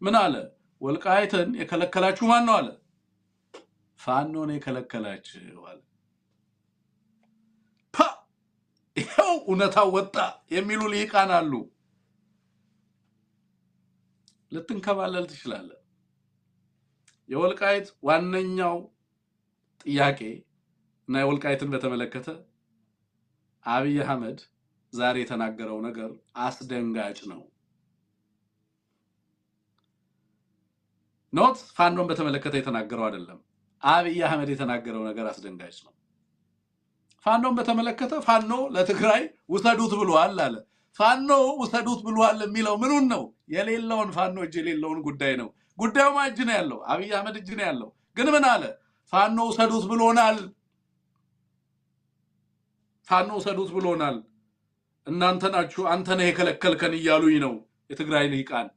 ምን አለ? ወልቃይትን የከለከላችሁ ማን ነው አለ? ፋኖን የከለከላችሁ አለ። ፓ፣ ይኸው እውነታው ወጣ የሚሉ ልሂቃን አሉ። ልትንከባለል ትችላለህ። የወልቃይት ዋነኛው ጥያቄ እና የወልቃይትን በተመለከተ አብይ አህመድ ዛሬ የተናገረው ነገር አስደንጋጭ ነው። Not ፋኖን በተመለከተ የተናገረው አይደለም። አብይ አህመድ የተናገረው ነገር አስደንጋጭ ነው። ፋኖን በተመለከተ ፋኖ ለትግራይ ውሰዱት ብሏል አለ። ፋኖ ውሰዱት ብሏል የሚለው ምኑን ነው? የሌለውን ፋኖ እጅ የሌለውን ጉዳይ ነው። ጉዳዩ ማ እጅ ነው ያለው? አብይ አህመድ እጅ ነው ያለው። ግን ምን አለ? ፋኖ ውሰዱት ብሎናል። ፋኖ ውሰዱት ብሎናል። እናንተ ናችሁ፣ አንተ ነህ የከለከልከን እያሉኝ ነው የትግራይ ልሂቃን።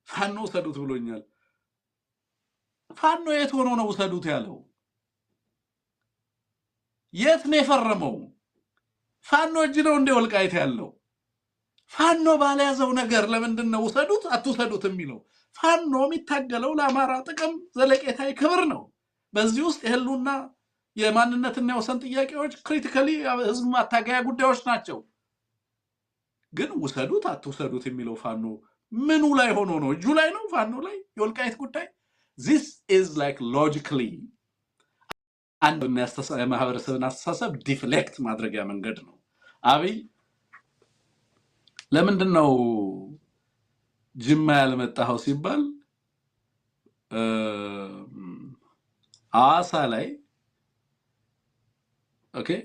ፋኖ ውሰዱት ብሎኛል። ፋኖ የት ሆኖ ነው ውሰዱት ያለው? የት ነው የፈረመው? ፋኖ እጅ ነው እንደ ወልቃይት ያለው? ፋኖ ባልያዘው ነገር ለምንድን ነው ውሰዱት አትውሰዱት የሚለው? ፋኖ የሚታገለው ለአማራ ጥቅም ዘለቄታዊ ክብር ነው። በዚህ ውስጥ የህልውና የማንነትና የወሰን ጥያቄዎች critically ህዝብ ማታገያ ጉዳዮች ናቸው። ግን ውሰዱት አትውሰዱት የሚለው ፋኖ ምኑ ላይ ሆኖ ነው? እጁ ላይ ነው? ፋኖ ላይ የወልቃይት ጉዳይ this is like logically አንድ የማህበረሰብን አስተሳሰብ deflect ማድረጊያ መንገድ ነው። አብይ ለምንድን ነው ጅማ ያልመጣኸው ሲባል ሐዋሳ ላይ okay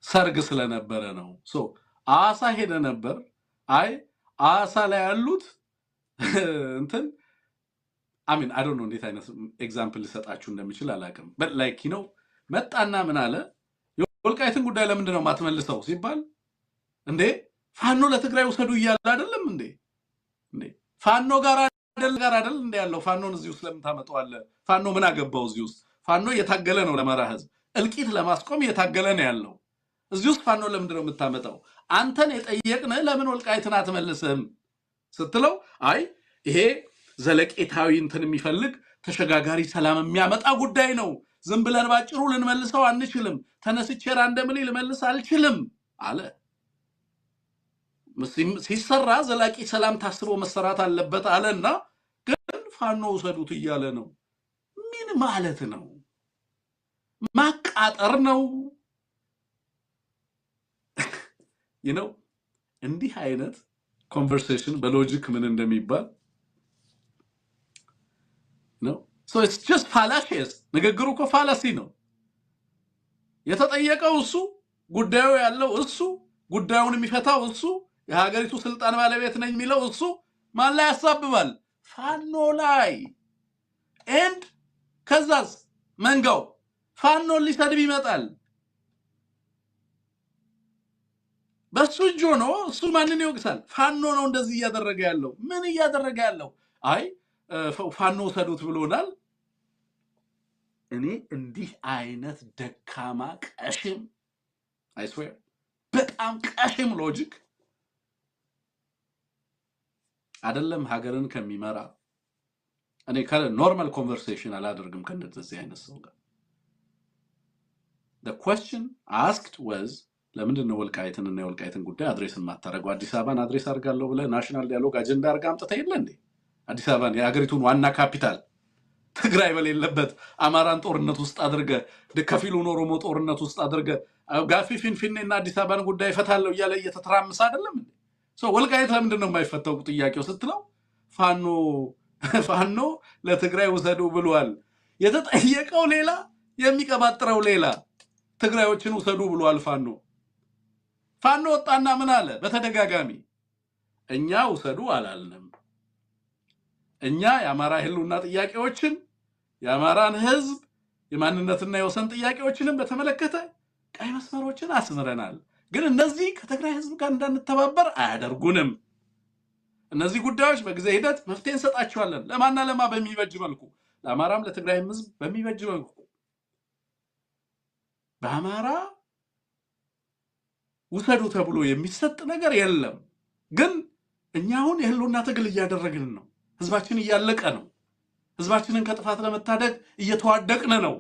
ሰርግ ስለነበረ ነው። So ሐዋሳ ሄደ ነበር። አይ ሐዋሳ ላይ ያሉት እንትን I mean, I don't know እንዴት አይነት example ልሰጣችሁ እንደምችል አላውቅም። But like መጣና ምን አለ? የወልቃይትን ጉዳይ ለምንድን ነው የማትመልሰው ሲባል እንዴ ፋኖ ለትግራይ ውሰዱ እያለ አይደለም እንዴ? እንዴ ፋኖ ጋር አይደል እንዴ ያለው? ፋኖን እዚህ ውስጥ ለምን ታመጣዋለህ? ፋኖ ምን አገባው እዚህ ውስጥ? ፋኖ እየታገለ ነው፣ ለአማራ ህዝብ እልቂት ለማስቆም እየታገለ ነው ያለው። እዚህ ውስጥ ፋኖ ለምንድን ነው የምታመጣው? አንተን የጠየቅንህ ለምን ወልቃይትን አትመልስም ስትለው አይ ይሄ ዘለቄታዊ እንትን የሚፈልግ ተሸጋጋሪ ሰላም የሚያመጣ ጉዳይ ነው። ዝም ብለን ባጭሩ ልንመልሰው አንችልም። ተነስቼ randomly ልመልስ አልችልም አለ። ሲሰራ ዘላቂ ሰላም ታስቦ መሰራት አለበት አለና ግን ፋኖ ውሰዱት እያለ ነው። ምን ማለት ነው? ማቃጠር ነው ነው። እንዲህ አይነት conversation በ logic ምን እንደሚባል ነው። So it's just fallacious። ንግግሩ እኮ fallacy ነው። የተጠየቀው እሱ፣ ጉዳዩ ያለው እሱ፣ ጉዳዩን የሚፈታው እሱ፣ የሀገሪቱ ስልጣን ባለቤት ነኝ የሚለው እሱ ማን ላይ ያሳብባል? ፋኖ ላይ። And ከዛስ መንጋው ፋኖን ሊሰድብ ይመጣል። በሱ እጅ ሆኖ እሱ ማንን ይወቅሳል? ፋኖ ነው እንደዚህ እያደረገ ያለው። ምን እያደረገ ያለው? አይ ፋኖ ውሰዱት ብሎናል። እኔ እንዲህ አይነት ደካማ ቀሽም፣ I swear በጣም ቀሽም logic አይደለም ሀገርን ከሚመራ፣ እኔ normal conversation አላደርግም ከእንደዚህ አይነት ሰው ጋር። The question asked was ለምንድን ነው ወልቃይትን እና የወልቃይትን ጉዳይ address የማታደርገው? አዲስ አበባን address አድርጋለሁ ብለህ national dialogue አጀንዳ አድርገህ አምጥተህ የለ እንዴ? አዲስ አበባን የሀገሪቱን ዋና ካፒታል ትግራይ በሌለበት አማራን ጦርነት ውስጥ አድርገህ፣ ከፊሉን ኦሮሞ ጦርነት ውስጥ አድርገህ፣ ጋፊ ፊንፊኔና አዲስ አበባን ጉዳይ እፈታለሁ እያለ እየተተራመሰ አይደለም እንዴ? So ወልቃይት ለምንድን ነው የማይፈታው ጥያቄው ስትለው ፋኖ ፋኖ ለትግራይ ውሰዱ ብሏል። የተጠየቀው ሌላ፣ የሚቀባጥረው ሌላ። ትግራዮችን ውሰዱ ብሏል ፋኖ። ፋኖ ወጣና ምን አለ? በተደጋጋሚ እኛ ውሰዱ አላልንም። እኛ የአማራ ህልውና ጥያቄዎችን፣ የአማራን ህዝብ የማንነትና የወሰን ጥያቄዎችንም በተመለከተ ቀይ መስመሮችን አስምረናል። ግን እነዚህ ከትግራይ ህዝብ ጋር እንዳንተባበር አያደርጉንም። እነዚህ ጉዳዮች በጊዜ ሂደት መፍትሄ እንሰጣቸዋለን። ለማና ለማ በሚበጅ መልኩ፣ ለአማራም ለትግራይም ህዝብ በሚበጅ መልኩ። በአማራ ውሰዱ ተብሎ የሚሰጥ ነገር የለም። ግን እኛ አሁን የህልውና ትግል እያደረግን ነው። ህዝባችን እያለቀ ነው። ህዝባችንን ከጥፋት ለመታደግ እየተዋደቅን ነው።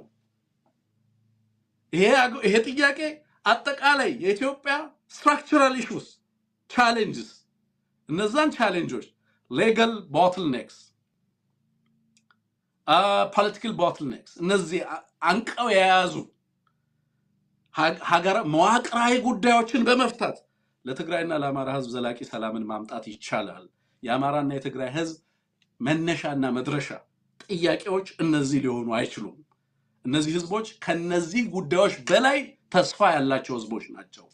ይሄ ጥያቄ አጠቃላይ የኢትዮጵያ structural issues, challenges፣ እነዛን challenge ኦች፣ legal bottlenecks፣ political bottlenecks፣ እነዚህ አንቀው የያዙ ሀገር መዋቅራዊ ጉዳዮችን በመፍታት ለትግራይና ለአማራ ህዝብ ዘላቂ ሰላምን ማምጣት ይቻላል። የአማራና የትግራይ ህዝብ መነሻና መድረሻ ጥያቄዎች እነዚህ ሊሆኑ አይችሉም። እነዚህ ህዝቦች ከነዚህ ጉዳዮች በላይ ተስፋ ያላቸው ህዝቦች ናቸው።